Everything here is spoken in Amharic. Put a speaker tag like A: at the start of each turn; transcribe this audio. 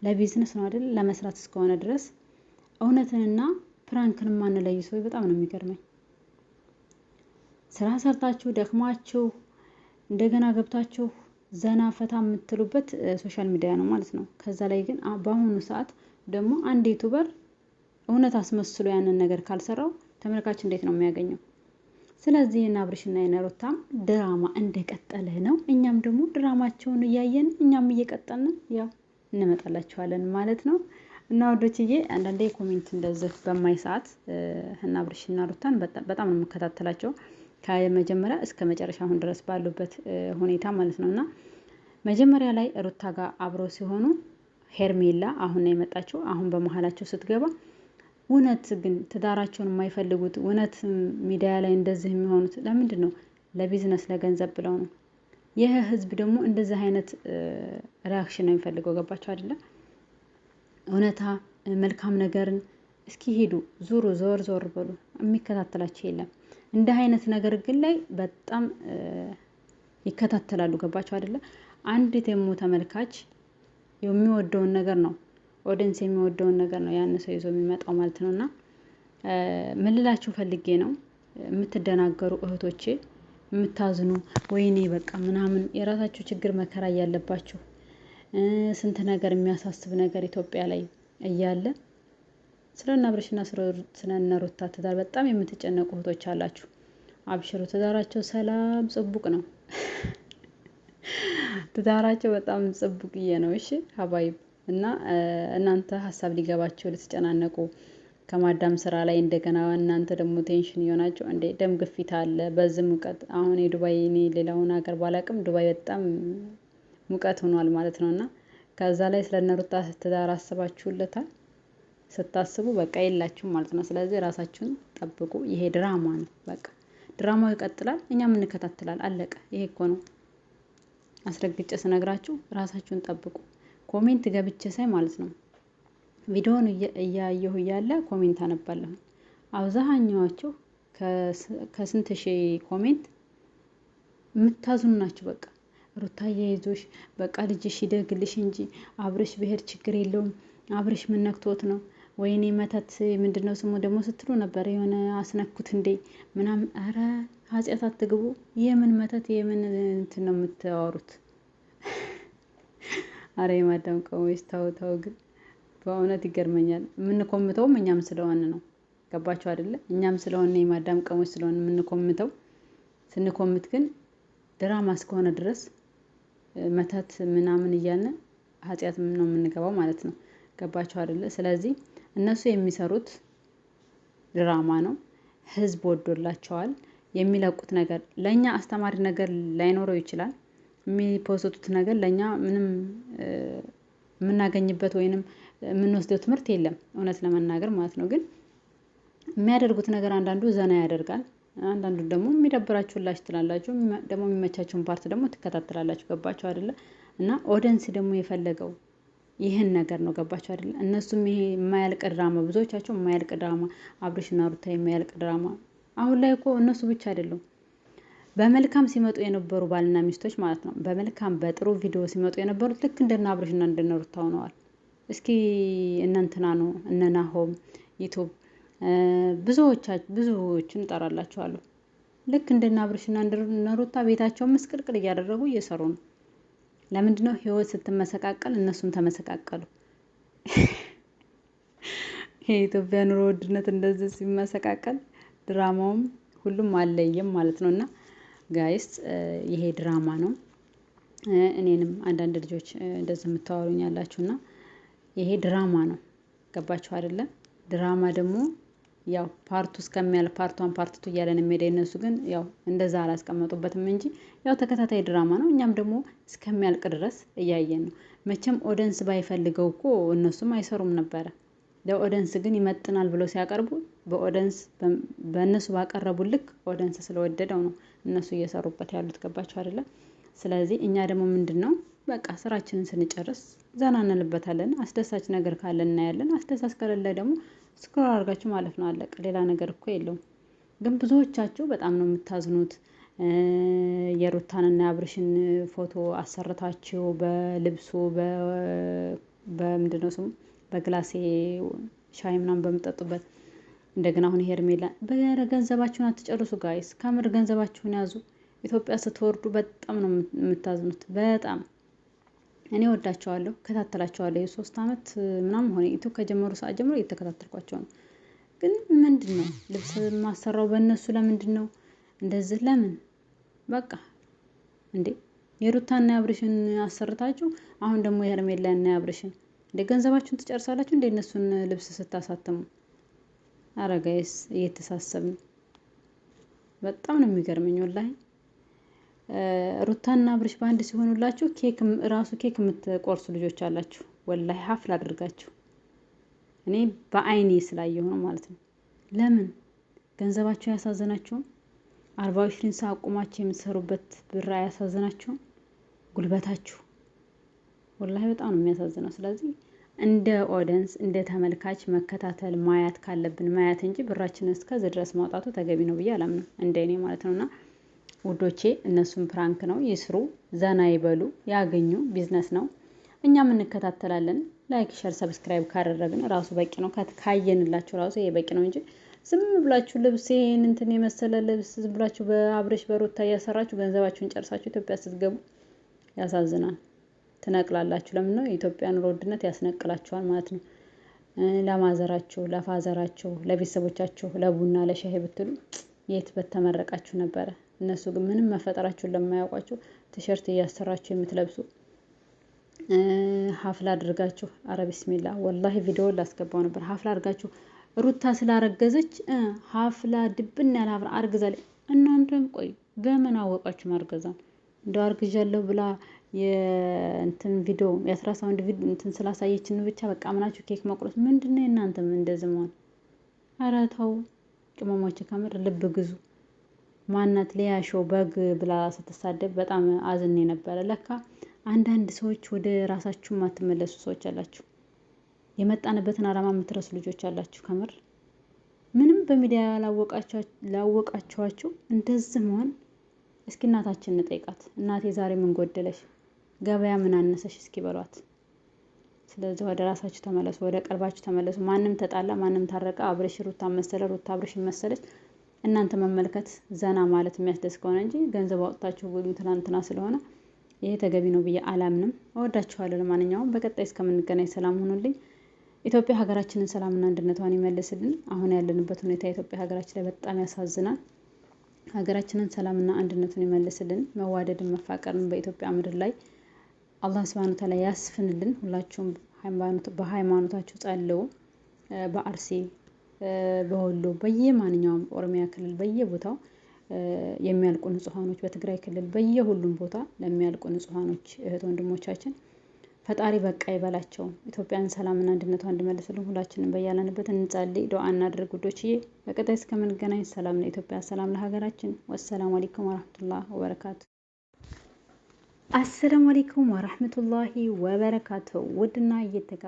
A: ለቢዝነስ ነው አይደል? ለመስራት እስከሆነ ድረስ እውነትንና prank ን የማንለይ ሰዎች በጣም ነው የሚገርመኝ። ስራ ሰርታችሁ ደክማችሁ እንደገና ገብታችሁ ዘና ፈታ የምትሉበት social media ነው ማለት ነው። ከዛ ላይ ግን በአሁኑ ሰዓት ደግሞ አንድ YouTuber እውነት አስመስሎ ያንን ነገር ካልሰራው ተመልካች እንዴት ነው የሚያገኘው? ስለዚህ የእነ አብርሽና የእነ ሩታም ድራማ እንደቀጠለ ነው። እኛም ደግሞ ድራማቸውን እያየን እኛም እየቀጠልን ያው እንመጣላችኋለን ማለት ነው። እና ወዶችዬ አንዳንዴ comment እንደዚህ በማይ ሰዓት እነ አብርሽና ሩታን በጣም ነው የምከታተላቸው ከመጀመሪያ እስከ መጨረሻ አሁን ድረስ ባሉበት ሁኔታ ማለት ነው። እና መጀመሪያ ላይ ሩታ ጋር አብረው ሲሆኑ ሄርሜላ አሁን ነው የመጣችው። አሁን በመሀላቸው ስትገባ እውነት ግን ትዳራቸውን የማይፈልጉት እውነት ሚዲያ ላይ እንደዚህ የሚሆኑት ለምንድን ነው? ለቢዝነስ ለገንዘብ ብለው ነው። ይህ ህዝብ ደግሞ እንደዚህ አይነት reaction ነው የሚፈልገው። ገባቸው አይደለም? እውነታ መልካም ነገርን እስኪ ሄዱ ዙሩ፣ ዞር ዞር በሉ፣ የሚከታተላቸው የለም። እንዲህ አይነት ነገር ግን ላይ በጣም ይከታተላሉ። ገባቸው አይደለም? አንድ ደግሞ ተመልካች የሚወደውን ነገር ነው audience የሚወደውን ነገር ነው ያን ሰው ይዞ የሚመጣው ማለት ነው። እና ምን ልላችሁ ፈልጌ ነው የምትደናገሩ እህቶቼ፣ የምታዝኑ ወይኔ በቃ ምናምን የራሳችሁ ችግር መከራ እያለባችሁ ስንት ነገር የሚያሳስብ ነገር ኢትዮጵያ ላይ እያለ ስለ እነ አብርሽና ስለ እነ ሩታ ትዳር በጣም የምትጨነቁ እህቶች አላችሁ። አብሽሩ፣ ትዳራቸው ሰላም ጽቡቅ ነው። ትዳራቸው በጣም ጽቡቅዬ ነው። እሺ حبايب እና እናንተ ሀሳብ ሊገባቸው ልትጨናነቁ ከማዳም ስራ ላይ እንደገና እናንተ ደግሞ tension እየሆናቸው እንዴ ደም ግፊት አለ። በዚህ ሙቀት አሁን የዱባይ እኔ ሌላውን ሀገር ባላቅም ዱባይ በጣም ሙቀት ሆኗል ማለት ነው። እና ከዛ ላይ ስለ እነ ሩታ ትዳር አስባችሁለታል ስታስቡ በቃ የላችሁም ማለት ነው። ስለዚህ ራሳችሁን ጠብቁ። ይሄ ድራማ ነው። በቃ ድራማው ይቀጥላል፣ እኛም እንከታተላል። አለቀ። ይሄ እኮ ነው አስረግጬ ስነግራችሁ፣ ራሳችሁን ጠብቁ። Comment ገብቼ ሳይ ማለት ነው ቪዲዮውን እያየሁ እያለ comment አነባለሁ። አብዛኛዎቹ ከስንት ሺህ comment የምታዝኑ ናችሁ። በቃ ሩታዬ ይዞሽ በቃ ልጅሽ ይደግልሽ እንጂ አብርሽ ብሄር ችግር የለውም። አብርሽ ምን ነክቶት ነው? ወይኔ መተት ምንድነው ስሙ ደግሞ ስትሉ ነበር። የሆነ አስነኩት እንዴ ምናምን። ኧረ ኃጢአት አትግቡ። የምን መተት የምን እንትን ነው የምታወሩት? አረ የማዳም ቅመሞች ተው ተው። ግን በእውነት ይገርመኛል። የምንኮምተውም እኛም ስለሆነ ነው። ገባችሁ አይደለ? እኛም ስለሆነ የማዳም ቅመሞች ስለሆነ የምንኮምተው። ስንኮምት ግን ድራማ እስከሆነ ድረስ መተት ምናምን እያልን ኃጢአት ነው የምንገባው ማለት ነው። ገባችሁ አይደለ? ስለዚህ እነሱ የሚሰሩት ድራማ ነው። ህዝብ ወዶላቸዋል። የሚለቁት ነገር ለእኛ አስተማሪ ነገር ላይኖረው ይችላል። የሚፖስቱት ነገር ለእኛ ምንም የምናገኝበት ወይንም የምንወስደው ትምህርት የለም፣ እውነት ለመናገር ማለት ነው። ግን የሚያደርጉት ነገር አንዳንዱ ዘና ያደርጋል፣ አንዳንዱ ደግሞ የሚደብራችሁን ላሽ ትላላችሁ፣ ደግሞ የሚመቻችሁን part ደግሞ ትከታተላላችሁ። ገባችሁ አይደለ? እና audience ደግሞ የፈለገው ይህን ነገር ነው። ገባችሁ አይደለ? እነሱም ይሄ የማያልቅ ድራማ፣ ብዙዎቻቸው የማያልቅ ድራማ፣ አብርሽና ሩታ የማያልቅ ድራማ። አሁን ላይ እኮ እነሱ ብቻ አይደሉም። በመልካም ሲመጡ የነበሩ ባልና ሚስቶች ማለት ነው። በመልካም በጥሩ ቪዲዮ ሲመጡ የነበሩት ልክ እንደነ አብርሽና እንደነ ሩታ ሆነዋል። እስኪ እነ እንትና ነው እነ ናሆም YouTube ብዙዎችን እጠራላችኋለሁ። ልክ እንደነ አብርሽና እንደነ ሩታ ቤታቸውን ምስቅልቅል እያደረጉ እየሰሩ ነው። ለምንድን ነው ህይወት ስትመሰቃቀል እነሱም ተመሰቃቀሉ? የኢትዮጵያ ኑሮ ውድነት እንደዚህ ሲመሰቃቀል ድራማውም ሁሉም አለየም ማለት ነው። እና guys ይሄ ድራማ ነው። እኔንም አንዳንድ ልጆች እንደዚህ የምታወሩኝ ያላችሁ እና ይሄ ድራማ ነው። ገባችሁ አይደለም? ድራማ ደግሞ ያው part ኡ እስከሚያልቅ part one part two እያለን የሚሄደ እነሱ ግን ያው እንደዛ አላስቀመጡበትም እንጂ ያው ተከታታይ ድራማ ነው። እኛም ደግሞ እስከሚያልቅ ድረስ እያየን ነው። መቼም audience ባይፈልገው እኮ እነሱም አይሰሩም ነበረ። ለ audience ግን ይመጥናል ብለው ሲያቀርቡ በ audience በእነሱ ባቀረቡ ልክ audience ስለወደደው ነው እነሱ እየሰሩበት ያሉት። ገባችሁ አይደለም? ስለዚህ እኛ ደግሞ ምንድን ነው በቃ ስራችንን ስንጨርስ ዘና እንልበታለን። አስደሳች ነገር ካለ እናያለን። አስደሳች ከሌለ ደግሞ scroll አድርጋችሁ ማለፍ ነው፣ አለቀ። ሌላ ነገር እኮ የለውም። ግን ብዙዎቻችሁ በጣም ነው የምታዝኑት። የሩታንና የአብርሽን ፎቶ አሰርታችሁ በልብሱ በምንድነው ስሙ በግላሴ ሻይ ምናምን በምጠጡበት እንደገና አሁን ሄርሜላ ገንዘባችሁን አትጨርሱ guys፣ ከምር ገንዘባችሁን ያዙ። ኢትዮጵያ ስትወርዱ በጣም ነው የምታዝኑት። በጣም እኔ ወዳቸዋለሁ፣ እከታተላቸዋለሁ። የ3 አመት ምናምን ሆነ YouTube ከጀመሩ ሰዓት ጀምሮ እየተከታተልኳቸው ነው። ግን ምንድን ነው ልብስ የማሰራው በእነሱ ለምንድን ነው እንደዚህ? ለምን በቃ እንዴ የሩታና የአብርሽን አሰርታችሁ አሁን ደግሞ የሄርሜላና የአብርሽን እንደ ገንዘባችሁን ትጨርሳላችሁ እንደ እነሱን ልብስ ስታሳትሙ። አረ guys እየተሳሰብን በጣም ነው የሚገርመኝ ወላሂ። ሩታና አብርሽ በአንድ ሲሆኑላችሁ ኬክ ራሱ ኬክ የምትቆርሱ ልጆች አላችሁ። ወላሂ ሀፍል አድርጋችሁ እኔ በአይኔ ስላየሁ ነው ማለት ነው። ለምን ገንዘባችሁ አያሳዝናችሁም? 24 ሰዓት ቁማችሁ የምትሰሩበት ብር አያሳዝናችሁም? ጉልበታችሁ ወላሂ በጣም ነው የሚያሳዝነው። ስለዚህ እንደ audience እንደ ተመልካች መከታተል ማየት ካለብን ማየት እንጂ ብራችንን እስከዚህ ድረስ ማውጣቱ ተገቢ ነው ብዬ አላምንም፣ እንደ እኔ ማለት ነው። እና ውዶቼ እነሱም prank ነው ይስሩ፣ ዘና ይበሉ፣ ያገኙ፣ ቢዝነስ ነው። እኛም እንከታተላለን። Like፣ share፣ subscribe ካደረግን ራሱ በቂ ነው። ካየንላችሁ ራሱ ይሄ በቂ ነው እንጂ ዝም ብላችሁ ልብስ ይሄን እንትን የመሰለ ልብስ ዝም ብላችሁ በአብርሽ በሩታ እያሰራችሁ ገንዘባችሁን ጨርሳችሁ ኢትዮጵያ ስትገቡ ያሳዝናል። ትነቅላላችሁ። ለምን ነው የኢትዮጵያ ኑሮ ውድነት ያስነቅላችኋል ማለት ነው። ለማዘራችሁ፣ ለፋዘራችሁ፣ ለቤተሰቦቻችሁ ለቡና ለሻይ ብትሉ የት በተመረቃችሁ ነበረ። እነሱ ግን ምንም መፈጠራችሁን ለማያውቋችሁ ቲሸርት እያሰራችሁ የምትለብሱ ሀፍላ አድርጋችሁ፣ አረ ቢስሚላ ወላሂ ቪዲዮ ላስገባው ነበር። ሀፍላ አድርጋችሁ ሩታ ስላረገዘች ሀፍላ ድብን ያለ ሀፍላ አርግዛለች። እናንተም ቆይ በምን አወቃችሁ ማርገዛን? እንደው አርግዣለሁ ብላ የእንትን ቪዲዮ የአስራ ሳውንድ ቪዲዮ እንትን ስላሳየችን ብቻ በቃ ምናችሁ ኬክ መቁረስ ምንድን ነው? የእናንተም እንደዚህ መሆን? ኧረ ተው ቅመሞች፣ ከምር ልብ ግዙ። ማናት ሊያሾው በግ ብላ ስትሳደብ በጣም አዝኔ ነበረ። ለካ አንዳንድ ሰዎች ወደ ራሳችሁ የማትመለሱ ሰዎች አላችሁ። የመጣንበትን ዓላማ የምትረሱ ልጆች አላችሁ። ከምር ምንም በሚዲያ ላወቃችኋችሁ እንደዚህ መሆን። እስኪ እናታችን እንጠይቃት። እናቴ ዛሬ ምን ጎደለሽ? ገበያ ምን አነሰሽ? እስኪ በሏት። ስለዚህ ወደ ራሳችሁ ተመለሱ፣ ወደ ቀልባችሁ ተመለሱ። ማንም ተጣላ፣ ማንም ታረቀ፣ አብርሽ ሩታ መሰለ፣ ሩታ አብርሽ መሰለች፣ እናንተ መመልከት ዘና ማለት የሚያስደስት ከሆነ እንጂ ገንዘብ አውጥታችሁ ትናንትና ስለሆነ ይሄ ተገቢ ነው ብዬ አላምንም። እወዳችኋለሁ። ለማንኛውም በቀጣይ እስከምንገናኝ ሰላም ሁኑልኝ። ኢትዮጵያ ሀገራችንን ሰላምና አንድነቷን ይመልስልን። አሁን ያለንበት ሁኔታ ኢትዮጵያ ሀገራችን ላይ በጣም ያሳዝናል። ሀገራችንን ሰላምና አንድነቱን ይመልስልን። መዋደድን መፋቀርን በኢትዮጵያ ምድር ላይ አላህ ስብሃነ ወተዓላ ያስፍንልን። ሁላችሁም በሃይማኖታችሁ ጸልዩ። በአርሲ፣ በወሎ፣ በየማንኛውም ኦሮሚያ ክልል በየቦታው የሚያልቁ ንጹሃኖች፣ በትግራይ ክልል በየሁሉም ቦታ ለሚያልቁ ንጹሃኖች እህት ወንድሞቻችን ፈጣሪ በቃ ይበላቸው። ኢትዮጵያን ሰላምና አንድነቷን እንዲመልስልን ሁላችንም በያለንበት እንጸልይ፣ ዱዓ እናድርግ ውዶችዬ። በቀጣይ እስከምንገናኝ ሰላም ለኢትዮጵያ፣ ሰላም ለሀገራችን። ወሰላሙ አለይኩም ወረህመቱላህ ወበረካቱ። አሰላሙ አለይኩም ወረህመቱላሂ ወበረካቱ። ውድና እየተጋ